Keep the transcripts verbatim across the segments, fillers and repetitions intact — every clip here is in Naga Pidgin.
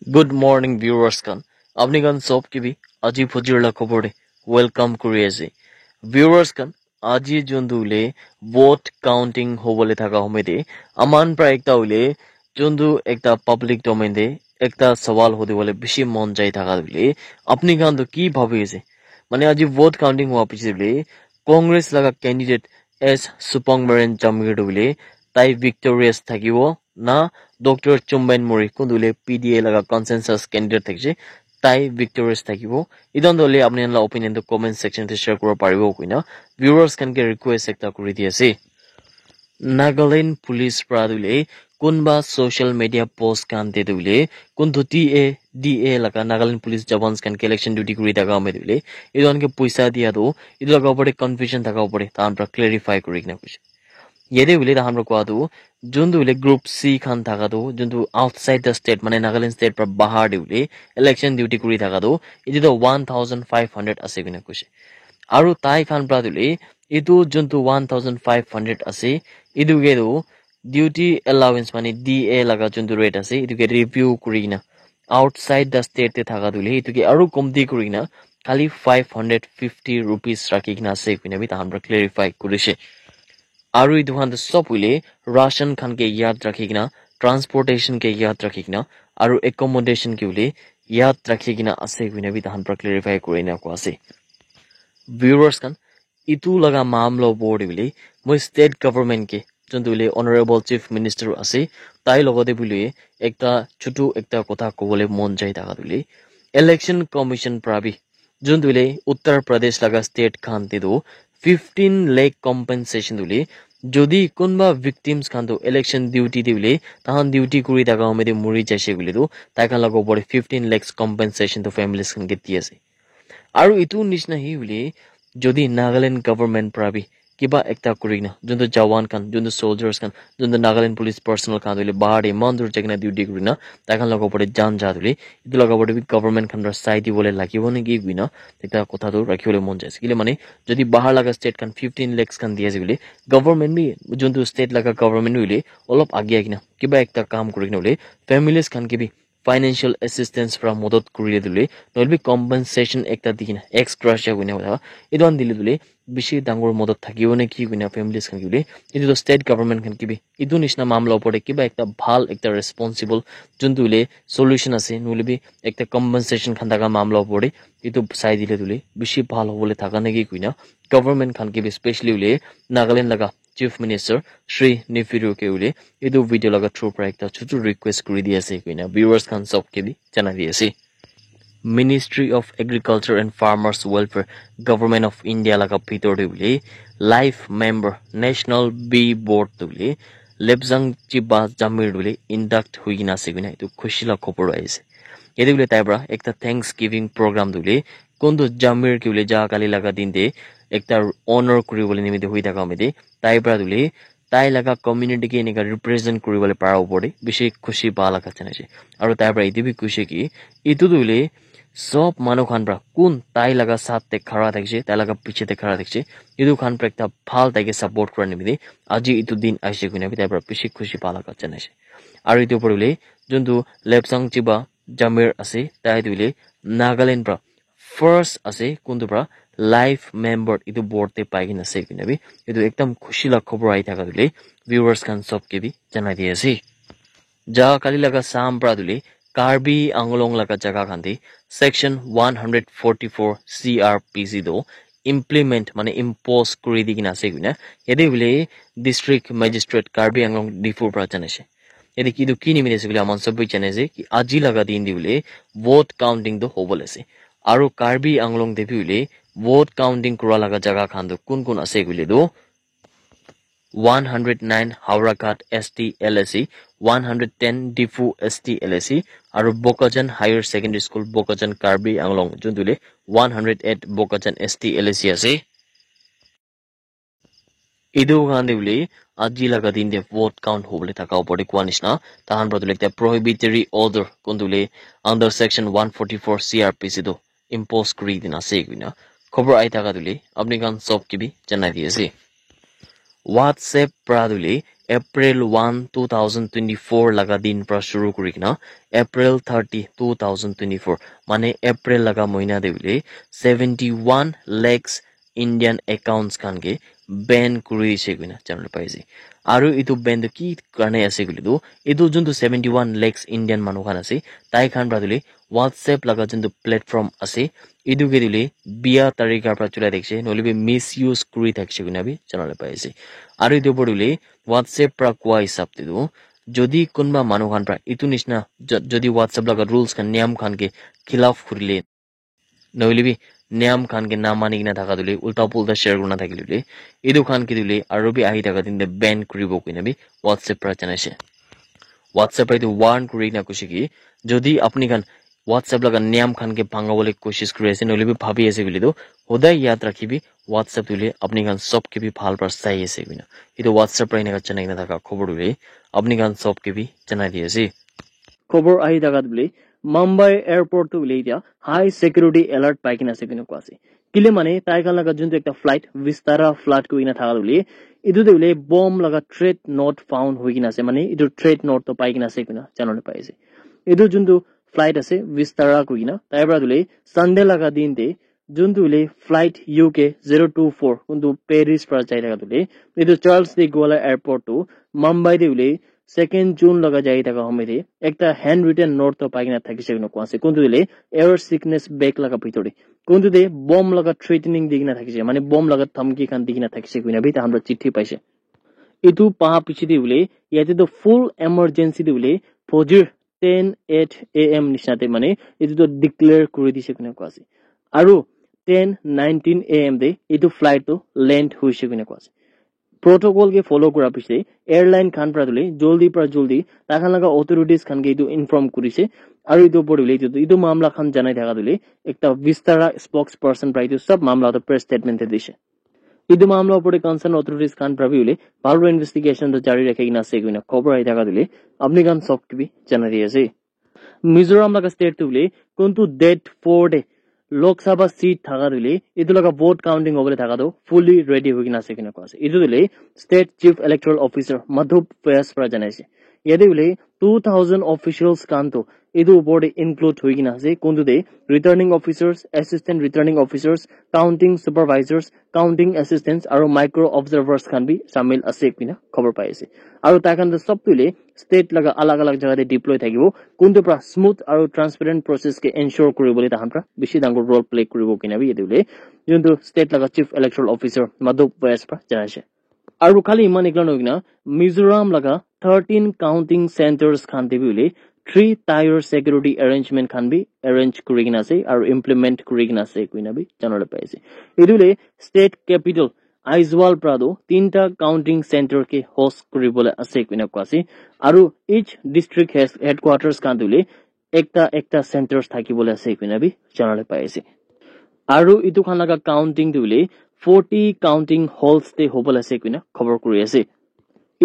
Good morning, viewers khan. Apni khan sob ke bi aji phujir la khobor te welcome kuri ase. Viewers khan, aji juntu hoile vote counting hobole thaka homoy te aman pra ekta hoile juntu ekta public domain te ekta sawal hudi bole bishi mon jai thaka hoile apni khan to ki bhabi ase? Mane aji vote counting hua piche hoile Congress laga candidate S Supangmaren Jamir to hoile tai victorious thakibo na Doctor Chumben Murry kuntu hoile P D A laga consensus candidate thakise tai victorious thakibo. Idan to hoile apni khan la opinion to comment section te share kura paribo koina viewers khan ke request ekta kuri di ase. Nagaland police pra tu hoile kunba social media post khan te tu hoile kuntu T A D A laga Nagaland police jawans khan ke election duty kuri thaka homoy tu hoile etu khan ke poisa dia tu etu laga upor te confusion thaka upor te tahan pra clarify kuri kena koise. Yate hoile tahan pra koa tu juntu hoile group C khan thaka tu juntu outside the state mane Nagaland state pra bahar te hoile election duty kuri thaka tu etu tu one thousand five hundred ase koina koise. Aru tai khan pra tu hoile etu juntu one thousand five hundred ase etu ke tu duty allowance mane D A laga juntu rate ase etu ke review kuri kena outside the state te thaka tu hoile etu ke aru komti kuri kena khali five hundred fifty rupees rakhi kena ase koina bi tahan pra clarify kurise. Aru etu khan tu sob hoile ration khan ke yad rakhi kena, transportation ke yad rakhi kena, aru accommodation ke hoile yad rakhi kena ase koina bi tahan pra clarify kuri na koa ase. Viewers khan, etu laga mamla opor te hoile moi state government ke juntu hoile honorable chief minister ase tai logote hoile ekta chutu ekta kotha kobole mon jai thaka tu hoile election commission pra bi juntu hoile Uttar Pradesh laga state khan te tu fifteen lakh compensation tu hoile jodi kunba victims khan tu election duty te hoile tahan duty kuri thaka homoy te muri jaise koile tu tai khan laga opor te fifteen lakhs compensation tu families khan ke di ase. Aru etu nishina hi hoile jodi Nagaland government pra bi kiba ekta kuri kena juntu jawan khan juntu soldiers khan juntu Nagaland police personnel khan tu hoile bahar te eman dur jai kena duty kuri kena tai khan laga opor te jan ja tu hoile etu laga opor te bi government khan pra sai dibole lagibo naki koina ekta kotha tu rakhi bole mon jai ase kile mane jodi bahar laga state khan fifteen lakhs khan di ase koile government bi juntu state laga government bi hoile olop age age kena kiba ekta kam kuri kena hoile families khan ke bi financial assistance pra modot kuri le tu hoile nohoile bi compensation ekta di kena ex gratia koina kotha etu khan dile tu hoile bishi dangor modot thakibo naki koina families khan ke hoile etu tu state government khan ke bi etu nishina mamla opor te kiba ekta bhal ekta responsible juntu hoile solution ase nohoile bi ekta compensation khan thaka mamla opor te etu sai dile tu hoile bishi bhal hobole thaka naki koina government khan ke bi specially hoile Nagaland laga chief minister Shri Neiphiu Rio ke hoile etu video laga through pra ekta chutu request kuri di ase koina viewers khan sob ke bi janai di ase. Ministry of Agriculture and Farmers Welfare, Government of India laga bhitor te hoile life member National Bee Board tu hoile Lepsang Chiba Jamir tu hoile induct hui kena ase koina etu khushi la khobor ahi ase. Yate hoile tai pra ekta thanksgiving program tu hoile kuntu Jamir ke hoile ja kali laga din te ekta honor kuri bole nimite hui thaka homoy te tai pra tu hoile tai laga community ke enika represent kuri bole para opor te bishi khushi pa laga jane ase. Aru tai pra etu bi koise ki etu tu hoile sob manu khan pra kun tai laga saath te khara thakise tai laga piche te khara thakise etu khan pra ekta bhal tai ke support kura nimite aji etu din aise koina bi tai pra bishi khushi pa laga jane ase. Aru etu opor te hoile juntu Lepsang Chiba Jamir ase tai tu hoile Nagaland pra first ase kuntu pra life member etu board te pai kena ase koina bi etu ekdam khushi la khobor ahi thaka tu hoile viewers khan sob ke bi janai di ase. Ja kali laga sam pra tu hoile Karbi Anglong laga jaga khan te section one hundred forty-four C R P C tu implement mane impose kuri di kena ase koina yate hoile district magistrate Karbi Anglong Diphu pra janai ase. Yate ki tu ki nimite ase koile aman sob bi jane ase ki aji laga din te hoile vote counting tu hobole ase. Aru Karbi Anglong te bi hoile vote counting kura laga jaga khan tu kun kun ase koile tu one hundred nine Howraghat S T L A C, one hundred ten Diphu S T L A C, aru Bokajan Higher Secondary School, Bokajan, Karbi Anglong, juntu hoile one hundred eight Bokajan S T L A C ase. Etu khan te hoile aji laga din te vote count hobole thaka opor te koa nishina, tahan pra tu hoile ekta prohibitory order kuntu hoile under section one forty-four C R P C tu impose kuri dina ase koina khobor ahi thaka tu hoile apni khan sob ke bi janai di ase. WhatsApp pra tu hoile April one, two thousand twenty-four laga din pra shuru kuri kena April thirty, two thousand twenty-four, mane April laga moina te hoile seventy-one lakhs Indian accounts khan ke ban kuri ase koina janabole pai ase. Aru etu ban tu ki karne ase koile tu, etu juntu seventy-one lakhs Indian manu khan ase, tai khan pra tu le WhatsApp laga juntu platform ase, etu ke tu le bia tarika pra chulai thakishe, nohoile bi misuse kuri thakishe koina bi janabole pai ase. Aru etu opor tu le WhatsApp pra koa hisab te tu, jodi kunba manu khan pra etu nishina jo-, jodi WhatsApp laga rules khan, niyam khan ke khilaf kurile, nohoile bi niyam khan ke na mani kena thaka tu le, ulta pulta share kurina thakile tu le, etu khan ke tu le aru bi ahi thaka din te ban kuribo koina bi WhatsApp pra janaishe. WhatsApp pra etu warn kuri kena koishe ki, jodi apni khan WhatsApp laga niyam khan ke bhangabole koshish kuri ase, nohoile bi bhabi ase koile tu, hodai yaad rakhibi, WhatsApp tu le apni khan sob ke bi bhal pra sai ase koina. Etu WhatsApp pra eneka janai kena thaka khobor tu le apni khan sob ke bi janai di ase. Khobor ahi thaka tu le Mumbai airport tu le etia high security alert pai kena ase koina koa ase. Kile mane tai khan laga juntu ekta flight, Vistara flight koi kena thaka tu le, etu tu le bomb laga threat not found hoi kena ase, mane etu threat not to pai kena ase koina janabole pai ase. Etu juntu flight ase Vistara koi kena, tai pra tu le Sunday laga din te juntu hoile flight U K zero two four, kuntu Paris pra jai thaka tu le, etu Charles de Gaulle airport tu Mumbai te hoile second June laga jai thaka homi te ekta handwritten note to pai kena thakishe koina koa ase. Kuntu hoile air sickness bag laga bhitor te, kuntu te bomb laga threatening di kena thakishe, mane bomb laga dhamki khan di kena thakishe koina bi tai khan pra chithi paishe. Etu pa piche te hoile yate to full emergency te hoile fojir ten eight A M nishina te mane etu to declare kuri dishe koina koa ase. Aru ten nineteen A M te etu flight to land hoishe koina koa ase. Protocol ke follow kura piche airline khan pra tu le joldi pra joldi tai khan laga authorities khan ke etu inform kurishe. Aru etu opor tu le etu, etu mamla khan janai thaka tu le ekta Vistara spokesperson pra etu sab mamla to press statement te dishe. Etu mamla opor te concern authorities khan pra bi hoile bhal pra investigation to jari rakhi kena ase koina khobor ahi thaka tu le apni khan sob ke bi janai di ase. Mizoram laga state tu hoile kuntu date four te Lok Sabha seat thaka tu hoile etu laga vote counting hobole thaka tu fully ready hoi kena ase koina koa ase. Etu tu hoile state chief electoral officer Madhup Vyas pra janai ase. Yate hoile two thousand officials khan tu etu opor te include hoi kena ase. Kuntu te returning officers, assistant returning officers, counting supervisors, counting assistants aru micro observers khan bi shamil ase koina khobor pai ase. Aru tai khan tu sob tu hoile state laga alag alag jaga te deploy thakibo, kuntu pra smooth aru transparent process ke ensure kuribole tai khan pra bishi dangor role play kuribo koina bi yate hoile juntu state laga chief electoral officer Madhup Vyas pra janai ase. Aru khali iman ekla nohoi kena Mizoram laga thirteen counting centers khan te bi hoile three tier security arrangement khan bi arrange kuri kena ase aru implement kuri kena ase koina bi janabole pai ase. Etu hoile state capital Aizawl pra tu tinta counting center ke host kuribole ase koina koa ase. Aru each district has headquarters khan tu hoile ekta ekta centers thakibole ase koina bi janabole pai ase. Aru etu khan laga counting tu hoile forty counting halls te hobole ase koina khobor kuri ase.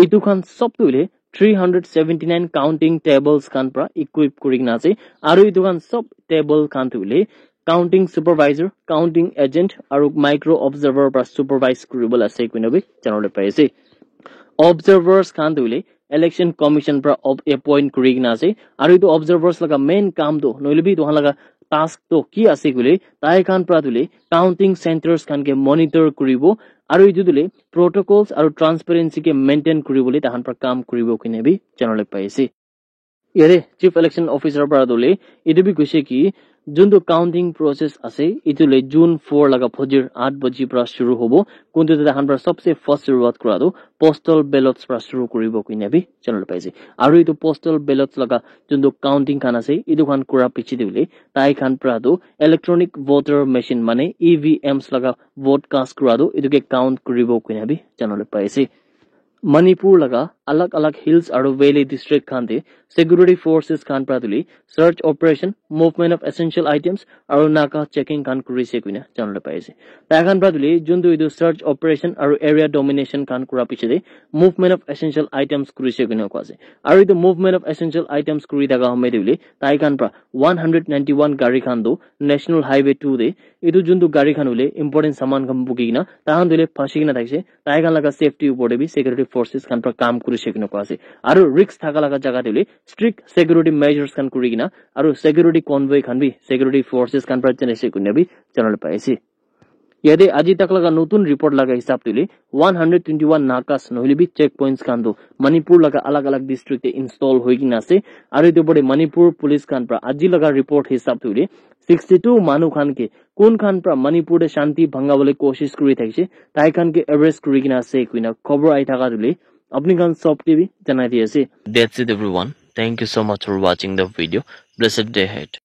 Etu khan sob tu hoile three hundred seventy nine counting tables khan pra equip kuri kena ase. Aru etu khan sob table khan tu hoile counting supervisor, counting agent aru micro observer pra supervise kuribole ase koina bi janabole pai ase. Observers khan tu hoile election commission pra op-, appoint kuri kena ase. Aru etu observers laga main kam tu nohoile bi etu khan laga task tu ki ase koile tai khan pra tu hoile counting centers khan ke monitor kuribo aru etu tu hoile protocols aru transparency ke maintain kuribole tai khan pra kam kuribo koina bi janabole pai ase. Yate chief election officer pra tu hoile etu bi koishe ki juntu counting process ase etu hoile June four laga fajir eight baji pra shuru hobo. Kuntu tai khan pra sobse first shuruat kura tu postal ballots pra shuru kuribo koina bi janabole pai ase. Aru etu postal ballots laga juntu counting khan ase etu khan kura piche te hoile tai khan pra tu electronic voter machine mane E V Ms laga vote cast kura tu etu ke count kuribo koina bi janabole pai ase. Manipur laga alag alag hills aru valley district khan te security forces khan pra tuli search operation, movement of essential items aru naka checking khan kurise kuina janabole pai ase. Tai khan pra tuli juntu etu search operation aru area domination khan kura piche te movement of essential items kurise kuina koa ase. Aru etu movement of essential items kuri thaka homoi te bole tai khan pra one hundred ninety-one gari khan tu National Highway two te etu juntu gari khan hoile important saman khan buki kena tai khan tu hoile phansi kena thakise. Tai khan laga safety upor te bi security forces khan pra kam kurise kena koa ase. Aru risk thaka laga jaga te hoile strict security measures khan kuri kena aru security convoy khan bi security forces khan pra chenise kuina bi janabole pai ase. Yate aji tak laga notun report laga hisab te hoile one hundred twenty-one nakas nohoile bi checkpoints khan tu Manipur laga alag alag district te install hoi kena ase. Aru etu upor te Manipur police khan pra aji laga report hisab te hoile sixty-two manu khan ke kun khan pra Manipur te shanti bhanga bole koshish kuri thakise, tai khan ke arrest kuri kena ase kuina khobor ahi thaka tu hoile apni khan sob ke bi janai di ase. That's it, everyone. Thank you so much for watching the video. Blessed day ahead.